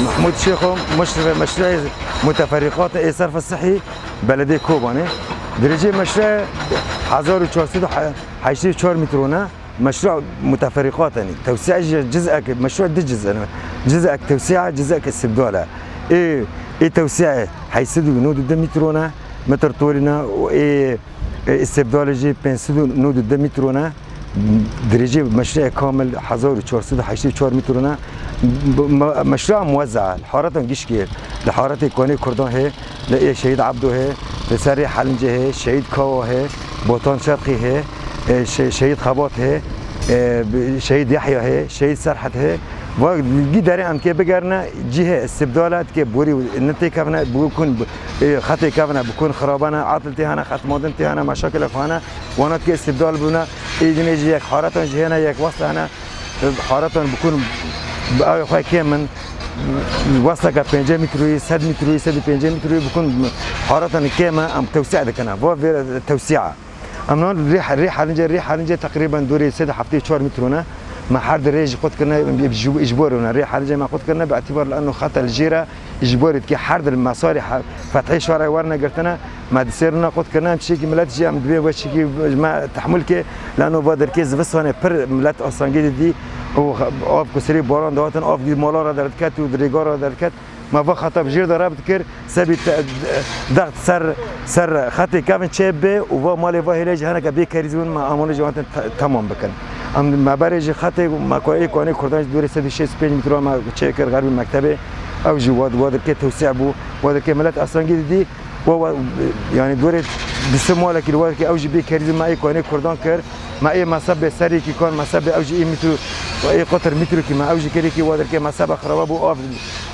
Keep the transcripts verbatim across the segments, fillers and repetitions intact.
Mehmûd Şêxo, meşrû-, meşrûê muteferîqatê ê serf sihî, belediyê Kobanê. Dirêjê meşrûê hezar û çar sed û heştê û çar mîtron e. Meşrû muteferîqat e. Tewsîa jî ciz'ek, meşrû du ciz' e. Ciz'ek tewsîa, ciz'ek îstibdal e. Ê, ê tewsîa heyşt sed û nod û du mîtron e, metr tolî ne, û ê, ê îstibdalê jî pênc sed û nod û du mîtron e. Dirêjê meşrûyê kamil hezar û çar sed û heştê û çar mîtron e. Me-, meşrûya muwezza, li haretan gişkê, li haretê Kanê Kurdan hê, li ê Şehîd Ebdo hê, li ser rê Helincê hê, Şehîd Kawa hê, Botan Şerqî hê, e, Şe-, Şehîd Xebat hê, e, bi-, Şehîd Yahya hê, Şehîd Serhet hê. Va gî derê em kê bigerine, cihê îstibdal e, dikê borî ne têkevine, bikun, e, xetê kevine, bikun xirabane, atil tê hene, xetmandin tê hene, meşakilek hene, wana dikê îstibdal bûne, ê dinê jî yek haretan jî hene, yek wesle hene, e, haretan bikun, bi awê xwe kêm in, westeke pêncî mîtroyî, sed mîtroyî, sed û pêncî mîtroyî bikun, haretan kêm e, em tewsîa dikine. Va vê tewsîa. Em nan rê, rê Helincê, rê Helincê teqrîben dûrê sed û heftê û çar mîtron e. Me her di rê jî qut kirine, ji, ji bo rûne. Rê Helincê me qut kirine, bi îtîbar li eno xete li jêr e, ji bo rê dikê her di mesarê he-, fethê şarê werne girtine, me di sêr rûne qut kirine, em tiştekî milet jî em dibê we tiştekî me tehmûl ke, li eno va derkê zivistanê pir milet astengî didî û av ku serî baran dihatin, av dî malan re derdiket û di rêgan re derdiket. Me va xeta bi jêr de rebit kir, sebî te-, dext ser, ser xetê kevin çê bê û va malê va hêlê jî heneke bê kerîz bûn, me amanê jî wantin te-, temam bikin. Em me berê jî xetê me ku ê Kanê Kurdan jî dûrê sed û şêst û pênc mîtro me çê kir xerbî mektebê, ew jî wa, wa dirkê tewsîa bû, wa dirkê milet astengî didî, wa, wa, yanî dûrê du sê malekî li wa dirkê ew jî bê kerîz bûn, me ê Kanê Kurdan kir. Me ê mesebê serîkî kan, mesebê ew jî ê mîtro, ê qutir mîtrokî me ew jî kerîkî wa derkê mesebe xiraba bû, av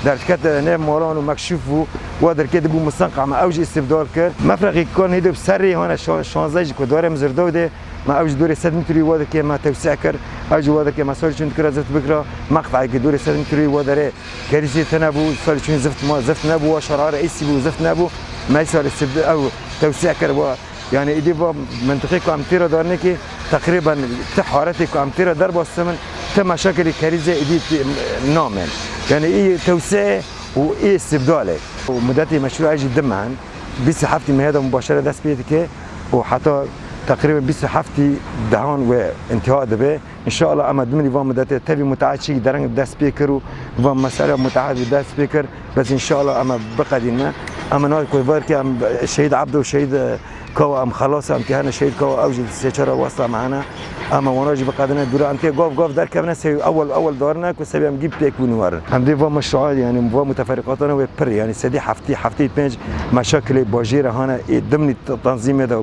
derdiket nê molan û mekşûf bû, wa derkê dibû mistenqa me ew jî îstibdal kir. Mefreqî kan hêdî bi serî hane şa-, şanzeh jî ku darê Mizirdaw de me ew jî dorê sed mîtroyî wa derkê me tewsîa kir. Ew jî wa derkê me sarî çûn dikira zift bikira, meqtayekî dorê sed mîtroyî wa derê kerîsî tine bû, sarî çûn zift ma, zift nebû, wa şarara êsî bû, zift nebû. Me sarî îstibd-, ew tewsîa kir wa Yanî îdî va mintiqê ku em tê re darinekê, teqrîben ti haretê ku em tê re derbas dimin, ti meşakilê kerîzê îdî tê-, namên. Yanî î tewsî û î îstibdal e. Û mudetê meşrû jî du meh in. Bîst û heftê mehê de mubaşere dest pê dike û heta teqrîben bîst û heftê dehan wê întiha dibe. Înşallah ema dimrî van mudetê tevî muteahid çî dereng dest pê kir û van mesele muteahid dest pê kir. Bes înşallah ema biqedînme. Ema nav ku verkê em Şehîd Abdo, Şehîd, e, Kawa em xelas em kê hene Şehîd Kawa ew jî sê çar westa me hene. Ema wana jî biqedine dûre em kê gav gav derkevine sê ewel ewel darine ku sebê em gî pêk bûn werin. Em dê va meşruat yani va muteferriqatana wê pir yani sedî heftê heftê pênc meşakilê bajêre hane ê dimrî t-, tanzîmê de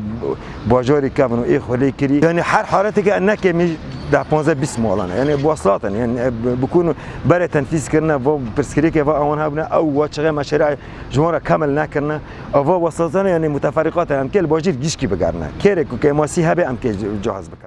bajarî kevin û ê xwe lê kirî. Yanî her haleteke nekemî deh panzdeh bîst malan e. Yanî bi weslat in. Yanî, e, bi, bikûn berê tenfîz kirine, va pirsgirêkê va ewan hebine, ew va çixê meşerî ji wan re kemil nekirine. Ev va weslat in, yanî muteferîqat in. Em kê li bajêr gişkî bigerine. Kêrê ku kêmasî hebe em kê cihaz bikin.